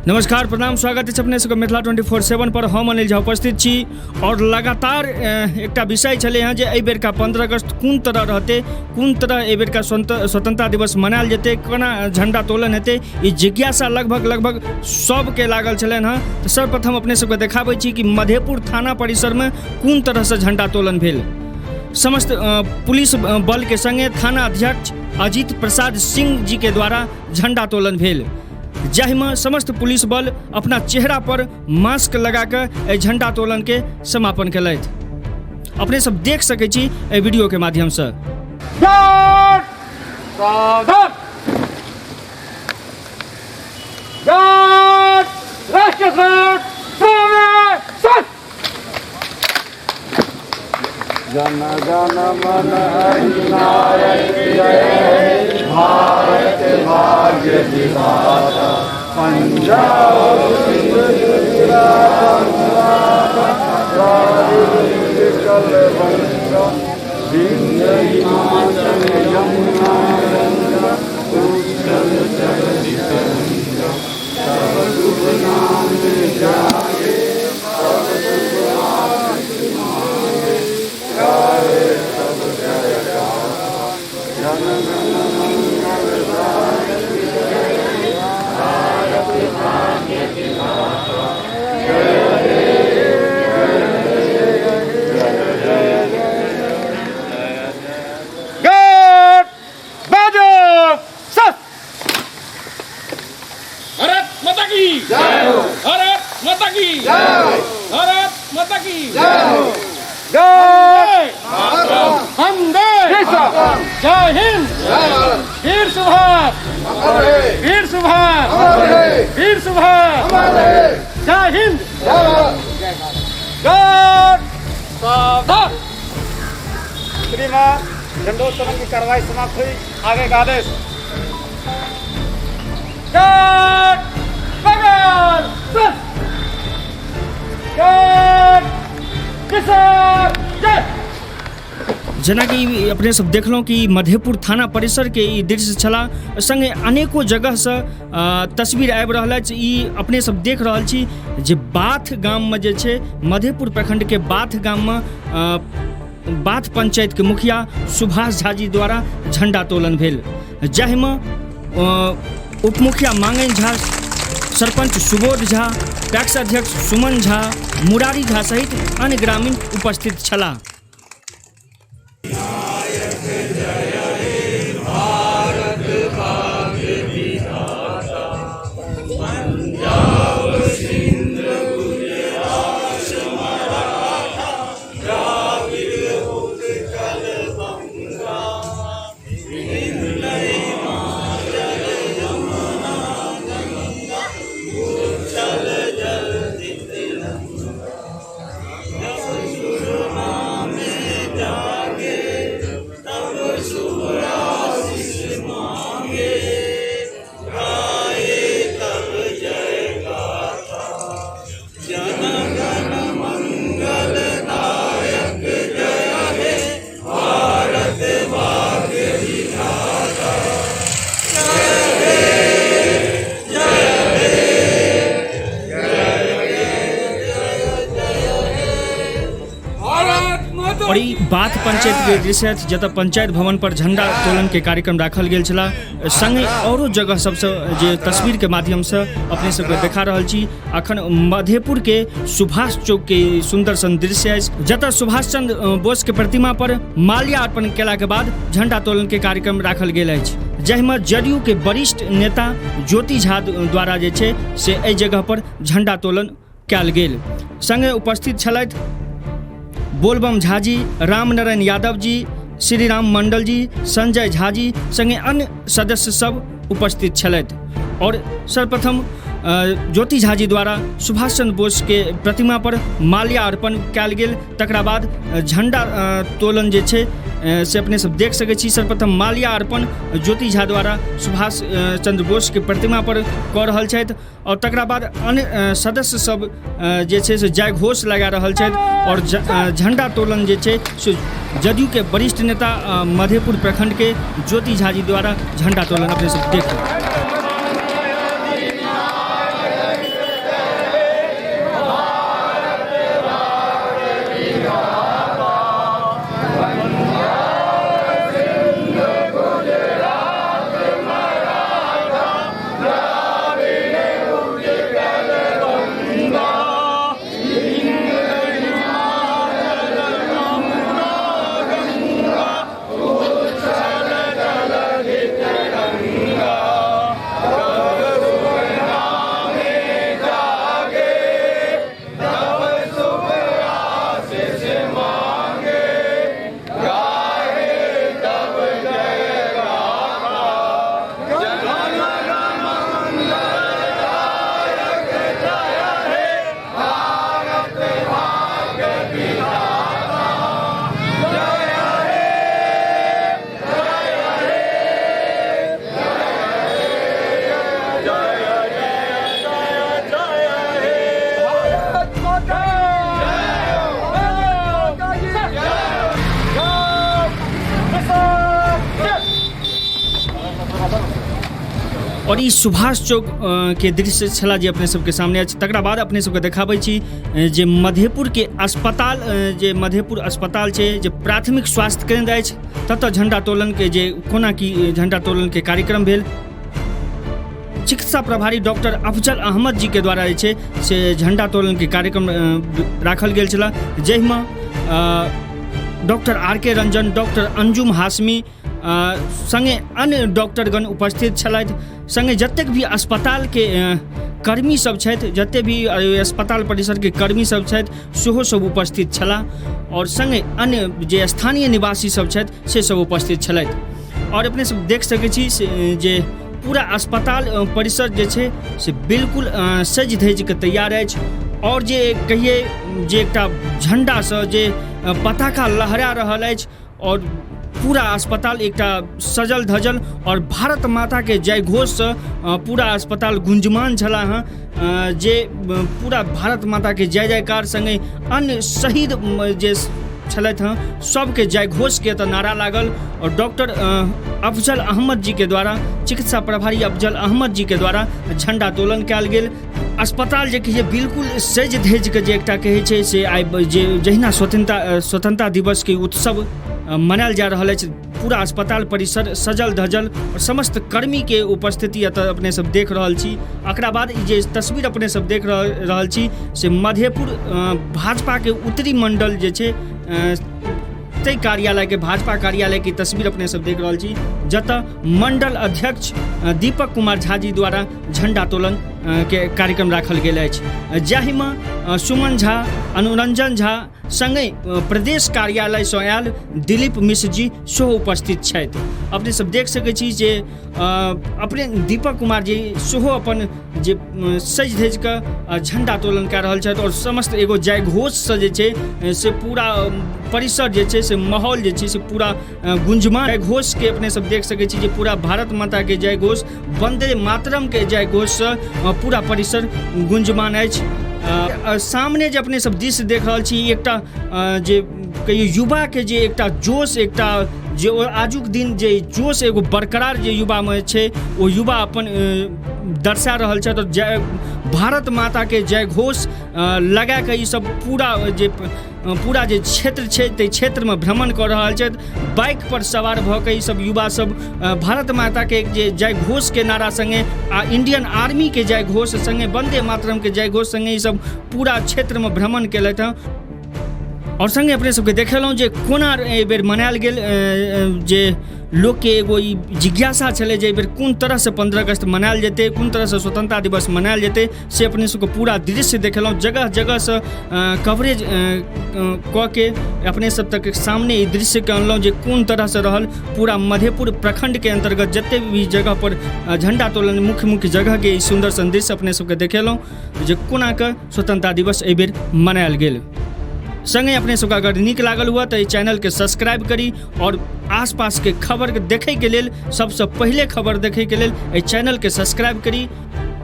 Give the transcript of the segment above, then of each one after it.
नमस्कार, प्रणाम, स्वागत अछि अपने सबके मिथिला 24/7 पर। हम अनिल झा उपस्थित छी और लगातार एकटा विषय छलै हँ जे एहि बेरका 15 अगस्त कोन तरह रहतै, कोन तरह एहि बेरका स्वतंत्रता दिवस मनायल जेतै, कोना झंडा तोलन हेतै, ई जिज्ञासा लगभग लगभग सबके लागल छलनि हँ। तऽ सर्वप्रथम अपने सबके देखाबै छी कि मधेपुर थाना परिसरमे कोन तरहसँ झंडा तोलन भेल। समस्त पुलिस बलके सङ्गे थाना अध्यक्ष अजीत प्रसाद सिंह जी के द्वारा झंडा तोलन भेल, जाहिमे समस्त पुलिस बल अपना चेहरा पर मास्क लगा कऽ एहि झंडा तोलन के समापन केलथि। अपने सब देख सकै छी एहि वीडियो के माध्यम से। जन गण मन अधिनायक जय भारत भाग्य विधाता, पंजाब सिंध गुजरात मराठा, द्राविड उत्कल बंगा, विंध्य हिमाचल यमुना गंगा, उच्छल चल तरंगा, तब शुभ नामे जागे, तब शुभ आशीष मांगे, गाए सब जय गाथा, जन गण मंगलदायक जय भारत भाग्य विधाता, जय हे जय जय जय जय। भारत माता की जय हो, भारत माता की जय, भारत माता की जय हो, जय वंदे जय हिंद, वीर सुभाष, वीर सुभाष, वीर सुभाष, जय हिंद, जय सावधान। श्रीमान, झंडोत्तोलन की कार्रवाई समाप्त हुई, आगे का आदेश। जय बगल जय किसान जय। जेनाकि अपने सब देखलहुँ कि मधेपुर थाना परिसरके ई दृश्य छला, सङ्गे अनेको जगहसँ तस्वीर आबि रहल अछि। ई अपने सब देख रहल छी जे बाथ गाममे जे छै, मधेपुर प्रखंडके बाथ गाममे बाथ पंचायतके मुखिया सुभाष झा जी द्वारा झंडा तोलन भेल, जाहिमे उपमुखिया मांगन झा, सरपंच सुबोध झा, पैक्स अध्यक्ष सुमन झा, मुरारी झा सहित अन्य ग्रामीण उपस्थित छलाह। और ई बाथ पंचायत के दृश्य अछि जतऽ पंचायत भवन पर झंडा तोलन के कार्यक्रम राखल गेल छला। संगे औरो जगह सबसँ जे तस्वीर के माध्यम से अपने सबके देखा रहल छी। अखन मधेपुर के सुभाष चौक के सुंदर सन दृश्य अछि जतऽ सुभाष चंद्र बोस के प्रतिमा पर माल्यार्पण केला के बाद झंडा तोलन के कार्यक्रम राखल गेल अछि, जाहिमे जदयू के वरिष्ठ नेता ज्योति झा द्वारा जे छै से एहि जगह पर झंडा तोलन कयल गेल। संगे उपस्थित छलथि बोलबम झाजी, रामनारायण यादव जी, श्री राम मंडल जी, संजय झा जी संगे अन्य सदस्य सब उपस्थित छलथि। और सर्वप्रथम ज्योति झा जी द्वारा सुभाष चंद्र बोस के प्रतिमा पर माल्यार्पण कयल गेल, तकरा बाद झंडा तोलन जे छै से अपने सब देख सकै छी। सर्वप्रथम माल्यार्पण ज्योति झा द्वारा सुभाष चंद्र बोस के प्रतिमा पर कऽ रहल छथि और तकरा बाद अन्य सदस्य सब जे छै से जय घोष लगा रहल छथि और झंडा तोलन जे छै से जदयू के वरिष्ठ नेता मधेपुर प्रखंड के ज्योति झा जी द्वारा झंडा तोलन अपने सब देख रहल। और ई सुभाष चौक के दृश्य छला जे अपने सबके सामने अछि। तकरा बाद अपने सबके देखाबै छी जे मधेपुर के अस्पताल, जे मधेपुर अस्पताल छै, जे प्राथमिक स्वास्थ्य केंद्र अछि, ततऽ झंडा तोलन के जे कोना की झंडा तोलन के कार्यक्रम भेल। चिकित्सा प्रभारी डॉक्टर अफजल अहमद जी के द्वारा जे छै से झंडा तोलन के कार्यक्रम राखल गेल छलै, जाहिमे doctor R K Ranjan, doctor Anjum Hashmi सङ्गे अन्य डॉक्टरगण उपस्थित छलथि। सङ्गे जतेक भी अस्पतालके कर्मी सब छथि, जतेक भी अस्पताल परिसरके कर्मी सब छथि, सेहो सब उपस्थित छलाह आओर सङ्गे अन्य जे स्थानीय निवासी सब छथि से सब उपस्थित छलथि। आओर अपने सब देख सकै छी से जे पूरा अस्पताल परिसर जे छै से बिल्कुल सजि धजि कऽ तैयार अछि। आओर जे कहियै जे एकटा झण्डासँ जे पताका लहरा रहल अछि और पूरा अस्पताल एकटा सजल धजल और भारत माताके जय घोषसँ पूरा अस्पताल गुंजमान छलाह हँ, जे पूरा भारत माताके जय जयकार सङ्गे अन्य शहीद जे छलथि हँ सबके जय घोषके एतऽ नारा लागल। और डॉक्टर अफजल अहमद जीके द्वारा, चिकित्सा प्रभारी अफजल अहमद जीके द्वारा झण्डा तोलन कयल गेल। अस्पताल जे कहियै बिल्कुल सजि धजि कऽ जे एकटा कहै छै से आइ जे जहिना स्वतंत्रता दिवसके उत्सव मनायल जा रहल अछि, पूरा अस्पताल परिसर सजल धजल और समस्त कर्मीके उपस्थिति एतऽ अपने सब देख रहल छी। एकरा बाद ई जे तस्वीर अपने सब देख रहल छी से मधेपुर भाजपाके उत्तरी मंडल जे छै ताहि कार्यालयके, भाजपा कार्यालयके तस्वीर अपने सब देख रहल छी, जतऽ मंडल अध्यक्ष दीपक कुमार झा जी द्वारा झंडा तोलन के कार्यक्रम राखल गेल अछि, जाहिमे सुमन झा, अनुरंजन झा सङ्गे प्रदेश कार्यालयसँ आयल दिलीप मिश्र जी सेहो उपस्थित छथि। अपने सब देख सकै छी जे अपने दीपक कुमार जी सेहो अपन जे सजि धजि कऽ झंडा तोलन कए रहल छथि और समस्त एगो जय घोषसँ जे छै से पूरा परिसर जे छै से माहौल जे छै से पूरा गुंजमान। जय घोषके अपने सब देख सकै छी जे पूरा भारत माताके जय घोष, वंदे मातरमके जय घोषसँ पूरा परिसर गुंजमान अछि। सामने जे अपने सब दृश्य देख रहल छी एकटा जे कहियो युवाके जे एकटा जोश, एकटा जे ओ आजुक दिन जे जोश एगो बरकरार जे युवामे छै ओ युवा अपन दर्शा रहल छथि और जय भारत माताके जय घोष लगा कऽ ई सब पूरा जे क्षेत्र छै ताहि क्षेत्रमे भ्रमण कऽ रहल छथि। बाइक पर सवार भऽ कऽ ई सब युवा सब भारत माताके जे जय घोषके नारा सङ्गे आ इंडियन आर्मीके जय घोष सङ्गे वंदे मातरमके जय घोष सङ्गे ई सब पूरा क्षेत्रमे भ्रमण केलथि हँ। और सङ्गे अपने सबके देखेलहुँ जे कोना एहिबेर मनायल गेल, जे लोकके एगो ई जिज्ञासा छलै जे एहिबेर कोन तरहसँ 15 अगस्त मनायल जेतै, कोन तरहसँ स्वतंत्रता दिवस मनायल जेतै, से अपने सबके पूरा दृश्य देखेलहुँ। जगह जगहसँ कवरेज कऽ के अपने सब तक सामने ई दृश्यके अनलहुँ जे कोन तरहसँ रहल पूरा मधेपुर प्रखण्डके अन्तर्गत जते भी जगह पर झण्डा तोलन मुख्य मुख्य जगहके ई सुन्दर सन दृश्य अपने सबके देखेलहुँ जे कोना कऽ स्वतंत्रता दिवस एहिबेर मनायल गेल। सङ्गे अपने सबके अगर नीक लागल हुए तऽ एहि चैनलके सब्सक्राइब करी और आसपासके खबरके देखैके लेल, सबसँ पहिले खबर देखैके लेल एहि चैनलके सब्सक्राइब करी।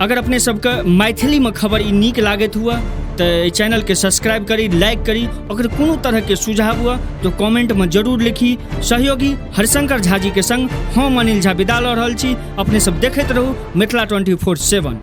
अगर अपने सबके मैथिलीमे खबर ई नीक लागैत हुए तऽ एहि चैनलके सब्सक्राइब करी, लाइक करी। अगर कोनो तरहके सुझाव हुए तऽ कमेंटमे जरूर लिखी। सहयोगी हरिशंकर झा जी के संग हम अनिल झा विदा लऽ रहल छी। अपने सब देखैत रहू मिथिला 24/7।